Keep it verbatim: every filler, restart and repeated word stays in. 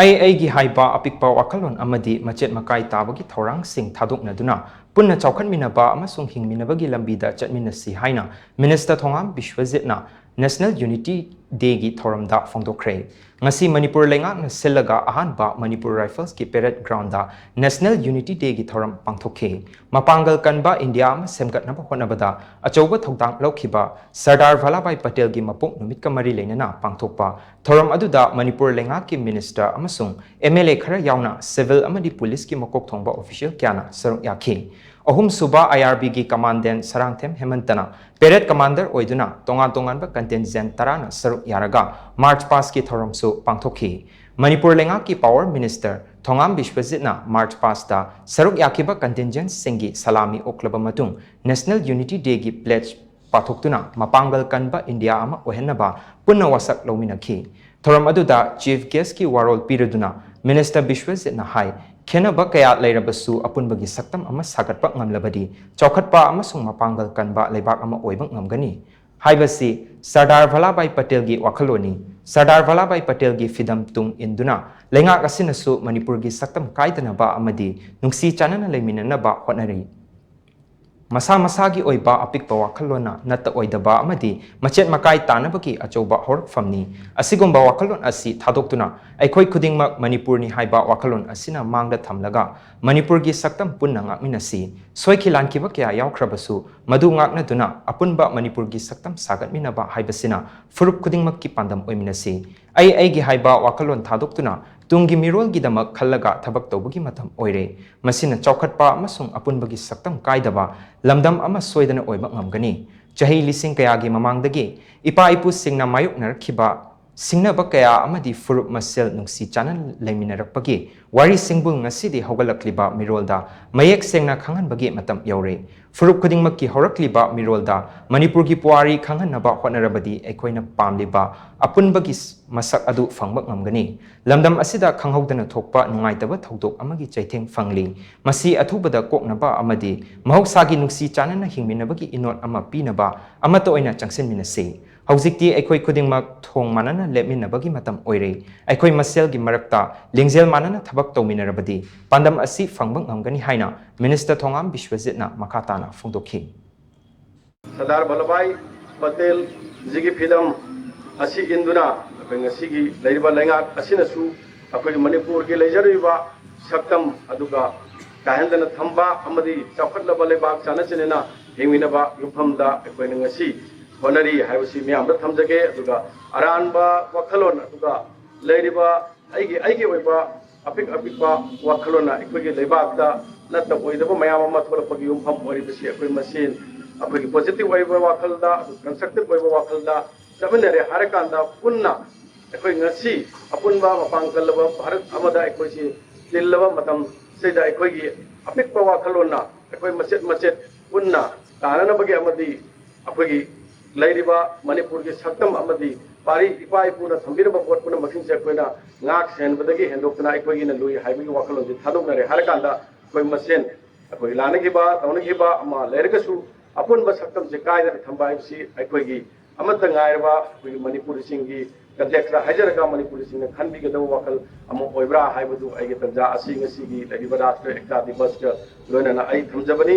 ꯑꯩ ꯑꯩꯒꯤ ꯍꯥꯏꯕ ꯑꯄꯤꯛꯄ ꯋꯥꯈꯜꯂꯣꯟ ꯑꯃꯗꯤ ꯃꯆꯦꯠ ꯃꯀꯥꯏ ꯇꯥꯕꯒꯤ ꯊꯧꯔꯥꯡꯁꯤꯡ ꯊꯥꯗꯣꯛꯅꯗꯨꯅ ꯄꯨꯟꯅ ꯆꯥꯎꯈꯠꯃꯤꯟꯅꯕ ꯑꯃꯁꯨꯡ ꯍꯤꯡꯃꯤꯟꯅꯕꯒꯤ ꯂꯝꯕꯤꯗ ꯆꯠꯃꯤꯟꯅꯁꯤ ꯍꯥꯏꯅ Minister ꯊꯣꯉꯥꯝ ꯕꯤꯁ꯭ꯋꯖꯤꯠꯅ National Unity Dayꯒꯤ ꯊꯧꯔꯝꯗ ꯐꯣꯡꯗꯣꯛꯈ꯭ꯔꯦ꯫ ꯉꯁꯤ ꯃꯅꯤꯄꯨꯔ ꯂꯩꯉꯥꯛꯅ ꯁꯤꯜꯂꯒ ꯑꯍꯥꯟꯕ ꯃꯅꯤꯄꯨꯔ Riflesꯀꯤ parade groundꯗ National Unity Dayꯒꯤ ꯊꯧꯔꯝ ꯄꯥꯡꯊꯣꯛꯈꯤ꯫ ꯃꯄꯥꯡꯒꯜ ꯀꯟꯕ ꯏꯟꯗꯤꯌꯥ ꯑꯃ ꯁꯦꯝꯒꯠꯅꯕ ꯍꯣꯠꯅꯕꯗ ꯑꯆꯧꯕ ꯊꯧꯗꯥꯡ ꯂꯧꯈꯤꯕ ꯁꯔꯗꯥꯔ ꯚꯂꯥꯚꯥꯏ ꯄꯇꯦꯜꯒꯤ ꯃꯄꯣꯛ ꯅꯨꯃꯤꯠꯀ ꯃꯔꯤ ꯂꯩꯅꯅ ꯄꯥꯡꯊꯣꯛꯄ ꯊꯧꯔꯝ ꯑꯗꯨꯗ ꯃꯅꯤꯄꯨꯔ ꯂꯩꯉꯥꯛꯀꯤ minister ꯑꯃꯁꯨꯡ MLA ꯈꯔ ꯌꯥꯎꯅ civil ꯑꯃꯗꯤ policeꯀꯤ ꯃꯀꯣꯛ ꯊꯣꯡꯕ official ꯀꯌꯥꯅ ꯁꯔꯨꯛ ꯌꯥꯈꯤ꯫ ꯑꯍꯨꯝꯁꯨꯕ IRBꯒꯤ commandant ꯁꯔꯥꯡꯊꯦꯝ ꯍꯦꯃꯟꯇꯅ parade commander ꯑꯣꯏꯗꯨꯅ ꯇꯣꯉꯥꯟ ꯇꯣꯉꯥꯟꯕ contingent ꯇꯔꯥꯅ ꯁꯔꯨꯛ ꯌꯥꯔꯒ march pastꯀꯤ ꯊꯧꯔꯝꯁꯨ ꯄꯥꯡꯊꯣꯛꯈꯤ꯫ ꯃꯅꯤꯄꯨꯔ ꯂꯩꯉꯥꯛꯀꯤ power minister ꯊꯣꯉꯥꯝ ꯕꯤꯁ꯭ꯋꯖꯤꯠꯅ march pastꯇ ꯁꯔꯨꯛ ꯌꯥꯈꯤꯕ contingentꯁꯤꯡꯒꯤ ꯁꯂꯥꯃꯤ ꯑꯣꯛꯂꯕ ꯃꯇꯨꯡ National Unity Dayꯒꯤ pledge ꯄꯥꯊꯣꯛꯇꯨꯅ ꯃꯄꯥꯡꯒꯜ ꯀꯟꯕ ꯏꯟꯗꯤꯌꯥ ꯑꯃ ꯑꯣꯏꯍꯟꯅꯕ ꯄꯨꯟꯅ ꯋꯥꯁꯛ ꯂꯧꯃꯤꯟꯅꯈꯤ꯫ ꯊꯧꯔꯝ ꯑꯗꯨꯗ chief guestꯀꯤ ꯋꯥꯔꯣꯜ ꯄꯤꯔꯗꯨꯅ minister ꯕꯤꯁ꯭ꯋꯖꯤꯠꯅ ꯍꯥꯏ, ꯈꯦꯟꯅꯕ ꯀꯌꯥ ꯂꯩꯔꯕꯁꯨ ꯑꯄꯨꯟꯕꯒꯤ ꯁꯛꯇꯝ ꯑꯃ ꯁꯥꯒꯠꯄ ꯉꯝꯂꯕꯗꯤ ꯆꯥꯎꯈꯠꯄ ꯑꯃꯁꯨꯡ ꯃꯄꯥꯡꯒꯜ ꯀꯟꯕ ꯂꯩꯕꯥꯛ ꯑꯃ ꯑꯣꯏꯕ ꯉꯝꯒꯅꯤ ꯍꯥꯏꯕꯁꯤ ꯁꯔꯗꯥꯔ ꯚꯂꯥꯚꯥꯏ ꯄꯇꯦꯜꯒꯤ ꯋꯥꯈꯜꯂꯣꯟꯅꯤ꯫ ꯁꯔꯗꯥꯔ ꯚꯂꯥꯚꯥꯏ ꯄꯇꯦꯜꯒꯤ ꯐꯤꯗꯝ ꯇꯨꯡ ꯏꯟꯗꯨꯅ ꯂꯩꯉꯥꯛ ꯑꯁꯤꯅꯁꯨ ꯃꯅꯤꯄꯨꯔꯒꯤ ꯁꯛꯇꯝ ꯀꯥꯏꯗꯅꯕ ꯑꯃꯗꯤ ꯅꯨꯡꯁꯤ ꯆꯥꯟꯅꯅ ꯂꯩꯃꯤꯟꯅꯅꯕ ꯍꯣꯠꯅꯔꯤ꯫ ꯃꯁꯥ ꯃꯁꯥꯒꯤ ꯑꯣꯏꯕ ꯑꯄꯤꯛꯄ ꯋꯥꯈꯜꯂꯣꯟꯅ ꯅꯠꯇ ꯑꯣꯏꯗꯕ ꯑꯃꯗꯤ ꯃꯆꯦꯠ ꯃꯀꯥꯏ ꯇꯥꯅꯕꯒꯤ ꯑꯆꯧꯕ ꯍꯧꯔꯛꯐꯝꯅꯤ꯫ ꯑꯁꯤꯒꯨꯝꯕ ꯋꯥꯈꯜꯂꯣꯟ ꯑꯁꯤ ꯊꯥꯗꯣꯛꯇꯨꯅ ꯑꯩꯈꯣꯏ ꯈꯨꯗꯤꯡꯃꯛ ꯃꯅꯤꯄꯨꯔꯅꯤ ꯍꯥꯏꯕ ꯋꯥꯈꯜꯂꯣꯟ ꯑꯁꯤꯅ ꯃꯥꯡꯗ ꯊꯝꯂꯒ ꯃꯅꯤꯄꯨꯔꯒꯤ ꯁꯛꯇꯝ ꯄꯨꯟꯅ ꯉꯥꯛꯃꯤꯟꯅꯁꯤ꯫ ꯁꯣꯏꯈꯤ ꯂꯥꯟꯈꯤꯕ ꯀꯌꯥ ꯌꯥꯎꯈ꯭ꯔꯕꯁꯨ ꯃꯗꯨ ꯉꯥꯛꯅꯗꯨꯅ ꯑꯄꯨꯟꯕ ꯃꯅꯤꯄꯨꯔꯒꯤ ꯁꯛꯇꯝ ꯁꯥꯒꯠꯃꯤꯟꯅꯕ ꯍꯥꯏꯕꯁꯤꯅ ꯐꯨꯔꯨꯞ ꯈꯨꯗꯤꯡꯃꯛꯀꯤ ꯄꯥꯟꯗꯝ ꯑꯣꯏꯃꯤꯟꯅꯁꯤ꯫ ꯑꯩ ꯑꯩꯒꯤ ꯍꯥꯏꯕ ꯋꯥꯈꯜꯂꯣꯟ ꯊꯥꯗꯣꯛꯇꯨꯅ ꯇꯨꯡꯒꯤ ꯃꯤꯔꯣꯜꯒꯤꯗꯃꯛ ꯈꯜꯂꯒ ꯊꯕꯛ ꯇꯧꯕꯒꯤ ꯃꯇꯝ ꯑꯣꯏꯔꯦ꯫ ꯃꯁꯤꯅ ꯆꯥꯎꯈꯠꯄ ꯑꯃꯁꯨꯡ ꯑꯄꯨꯟꯕꯒꯤ ꯁꯛꯇꯝ ꯀꯥꯏꯗꯕ ꯂꯝꯗꯝ ꯑꯃ ꯁꯣꯏꯗꯅ ꯑꯣꯏꯕ ꯉꯝꯒꯅꯤ꯫ ꯆꯍꯤ ꯂꯤꯁꯤꯡ ꯀꯌꯥꯒꯤ ꯃꯃꯥꯡꯗꯒꯤ ꯏꯄꯥ ꯏꯄꯨꯁꯤꯡꯅ ꯃꯥꯌꯣꯛꯅꯔꯛꯈꯤꯕ ꯁꯤꯡꯅꯕ ꯀꯌꯥ ꯑꯃꯗꯤ ꯐꯨꯔꯨꯞ ꯃꯁꯦꯜ ꯅꯨꯡꯁꯤ ꯆꯥꯟꯅ ꯂꯩꯃꯤꯟꯅꯔꯛꯄꯒꯤ ꯋꯥꯔꯤꯁꯤꯡꯕꯨ ꯉꯁꯤꯗꯤ ꯍꯧꯒꯠꯂꯛꯂꯤꯕ ꯃꯤꯔꯣꯜꯗ ꯃꯌꯦꯛ ꯁꯦꯡꯅ ꯈꯪꯍꯟꯕꯒꯤ ꯃꯇꯝ ꯌꯧꯔꯦ꯫ ꯐꯨꯔꯨꯞ ꯈꯨꯗꯤꯡꯃꯛꯀꯤ ꯍꯧꯔꯛꯂꯤꯕ ꯃꯤꯔꯣꯜꯗ ꯃꯅꯤꯄꯨꯔꯒꯤ ꯄꯨꯋꯥꯔꯤ ꯈꯪꯍꯟꯅꯕ ꯍꯣꯠꯅꯔꯕꯗꯤ ꯑꯩꯈꯣꯏꯅ ꯄꯥꯝꯂꯤꯕ ꯑꯄꯨꯟꯕꯒꯤ ꯃꯁꯛ ꯑꯗꯨ ꯐꯪꯕ ꯉꯝꯒꯅꯤ꯫ ꯂꯝꯗꯝ ꯑꯁꯤꯗ ꯈꯪꯍꯧꯗꯅ ꯊꯣꯛꯄ ꯅꯨꯡꯉꯥꯏꯇꯕ ꯊꯧꯗꯣꯛ ꯑꯃꯒꯤ ꯆꯩꯊꯦꯡ ꯐꯪꯂꯤ꯫ ꯃꯁꯤ ꯑꯊꯨꯕꯗ ꯀꯣꯛꯅꯕ ꯑꯃꯗꯤ ꯃꯍꯧꯁꯥꯒꯤ ꯅꯨꯡꯁꯤ ꯆꯥꯟꯅꯅ ꯍꯤꯡꯃꯤꯟꯅꯕꯒꯤ ꯏꯅꯣꯠ ꯑꯃ ꯄꯤꯅꯕ ꯑꯃꯠꯇ ꯑꯣꯏꯅ ꯆꯪꯁꯤꯟꯃꯤꯟꯅꯁꯤ꯫ ꯍꯧꯖꯤꯛꯇꯤ ꯑꯩꯈꯣꯏ ꯈꯨꯗꯤꯡꯃꯛ ꯊꯣꯡ ꯃꯥꯟꯅꯅ ꯂꯦꯞꯃꯤꯟꯅꯕꯒꯤ ꯃꯇꯝ ꯑꯣꯏꯔꯦ꯫ ꯑꯩꯈꯣꯏ ꯃꯁꯦꯜꯒꯤ ꯃꯔꯛꯇ ꯂꯤꯡꯖꯦꯜ ꯃꯥꯟꯅꯅ ꯊꯕꯛ ꯇꯧꯃꯤꯟꯅꯔꯕꯗꯤ ꯄꯥꯟꯗꯝ ꯑꯁꯤ ꯐꯪꯕ ꯉꯝꯒꯅꯤ ꯍꯥꯏꯅ ꯃꯤꯅꯤꯁꯇꯔ ꯊꯣꯉꯥꯝ ꯕꯤꯁ꯭ꯋꯖꯤꯠꯅ ꯃꯈꯥ ꯇꯥꯅ ꯐꯣꯡꯗꯣꯛꯈꯤ꯫ ꯁꯔꯗꯥꯔ ꯚꯜꯂꯚꯚꯥꯏ ꯄꯇꯦꯜꯖꯤꯒꯤ ꯐꯤꯂꯝ ꯑꯁꯤ ꯏꯟꯗꯨꯅ ꯑꯩꯈꯣꯏ ꯉꯁꯤꯒꯤ ꯂꯩꯔꯤꯕ ꯂꯩꯉꯥꯛ ꯑꯁꯤꯅꯁꯨ ꯑꯩꯈꯣꯏꯒꯤ ꯃꯅꯤꯄꯨꯔꯒꯤ ꯂꯩꯖꯔꯤꯕ ꯁꯛꯇꯝ ꯑꯗꯨꯒ ꯀꯥꯏꯍꯟꯗꯅ ꯊꯝꯕ ꯑꯃꯗꯤ ꯆꯥꯎꯈꯠꯂꯕ ꯂꯩꯕꯥꯛ ꯆꯥꯅ ꯆꯤꯟꯅꯅ ꯍꯤꯡꯃꯤꯟꯅꯕ ꯌꯨꯝꯐꯝꯗ ꯑꯩꯈꯣꯏꯅ ꯉꯁꯤ ꯍꯣꯠꯅꯔꯤ ꯍꯥꯏꯕꯁꯤ ꯃꯤꯌꯥꯝꯗ ꯊꯝꯖꯒꯦ꯫ ꯑꯗꯨꯒ ꯑꯔꯥꯟꯕ ꯋꯥꯈꯜꯂꯣꯟ ꯑꯗꯨꯒ ꯂꯩꯔꯤꯕ ꯑꯩꯒꯤ ꯑꯩꯒꯤ ꯑꯣꯏꯕ ꯑꯄꯤꯛ ꯑꯄꯤꯛꯄ ꯋꯥꯈꯜꯂꯣꯟꯅ ꯑꯩꯈꯣꯏꯒꯤ ꯂꯩꯕꯥꯛꯇ ꯅꯠꯇ ꯑꯣꯏꯗꯕ ꯃꯌꯥꯝ ꯑꯃ ꯊꯣꯛꯂꯛꯄꯒꯤ ꯌꯨꯝꯐꯝ ꯑꯣꯏꯔꯤꯕꯁꯤ ꯑꯩꯈꯣꯏ ꯃꯁꯦꯟ ꯑꯩꯈꯣꯏꯒꯤ positive ꯑꯣꯏꯕ ꯋꯥꯈꯜꯗ, constructive ꯑꯣꯏꯕ ꯋꯥꯈꯜꯗ ꯆꯠꯃꯤꯟꯅꯔꯦ ꯍꯥꯏꯔꯀꯥꯟꯗ ꯄꯨꯟꯅ ꯑꯩꯈꯣꯏ ꯉꯁꯤ ꯑꯄꯨꯟꯕ ꯃꯄꯥꯡ ꯀꯜꯂꯕ ꯚꯥꯔꯠ ꯑꯃꯗ ꯑꯩꯈꯣꯏꯁꯤ ꯇꯤꯜꯂꯕ ꯃꯇꯝꯁꯤꯗ ꯑꯩꯈꯣꯏꯒꯤ ꯑꯄꯤꯛꯄ ꯋꯥꯈꯜꯂꯣꯟꯅ ꯑꯩꯈꯣꯏ ꯃꯆꯦꯠ ꯃꯆꯦꯠ ꯄꯨꯟꯅ ꯇꯥꯅꯅꯕꯒꯤ ꯑꯃꯗꯤ ꯑꯩꯈꯣꯏꯒꯤ ꯂꯩꯔꯤꯕ ꯃꯅꯤꯄꯨꯔꯒꯤ ꯁꯛꯇꯝ ꯑꯃꯗꯤ ꯄꯥꯔꯤ ꯏꯄꯥ ꯏꯄꯨꯅ ꯊꯝꯕꯤꯔꯝꯕ ꯄꯣꯠ ꯄꯨꯝꯅꯃꯛꯁꯤꯡꯁꯦ ꯑꯩꯈꯣꯏꯅ ꯉꯥꯛ ꯁꯦꯟꯕꯗꯒꯤ ꯍꯦꯟꯗꯣꯛꯇꯅ ꯑꯩꯈꯣꯏꯒꯤꯅ ꯂꯨꯏ ꯍꯥꯏꯕꯒꯤ ꯋꯥꯈꯜꯂꯣꯟꯁꯦ ꯊꯥꯗꯣꯛꯅꯔꯦ ꯍꯥꯏꯔꯀꯥꯟꯗ ꯑꯩꯈꯣꯏ ꯃꯁꯦꯟ ꯑꯩꯈꯣꯏ ꯂꯥꯟꯅꯈꯤꯕ ꯇꯧꯅꯈꯤꯕ ꯑꯃ ꯂꯩꯔꯒꯁꯨ ꯑꯄꯨꯟꯕ ꯁꯛꯇꯝꯁꯦ ꯀꯥꯏꯗꯅ ꯊꯝꯕ ꯍꯥꯏꯕꯁꯤ ꯑꯩꯈꯣꯏꯒꯤ ꯑꯃꯠꯇ ꯉꯥꯏꯔꯕ ꯑꯩꯈꯣꯏꯒꯤ ꯃꯅꯤꯄꯨꯔꯤꯁꯤꯡꯒꯤ contextꯇ ꯍꯥꯏꯖꯔꯒ ꯃꯅꯤꯄꯨꯔꯤꯁꯤꯡꯅ ꯈꯟꯕꯤꯒꯗꯕ ꯋꯥꯈꯜ ꯑꯃ ꯑꯣꯏꯕ꯭ꯔꯥ ꯍꯥꯏꯕꯗꯨ ꯑꯩꯒꯤ ꯇꯟꯖꯥ ꯑꯁꯤ ꯉꯁꯤꯒꯤ ꯂꯩꯔꯤꯕ ꯔꯥꯁꯇ꯭ꯔ ꯑꯦꯛꯇꯥ ꯗꯤꯕꯁꯀ ꯂꯣꯏꯅꯅ ꯑꯩ ꯊꯝꯖꯕꯅꯤ꯫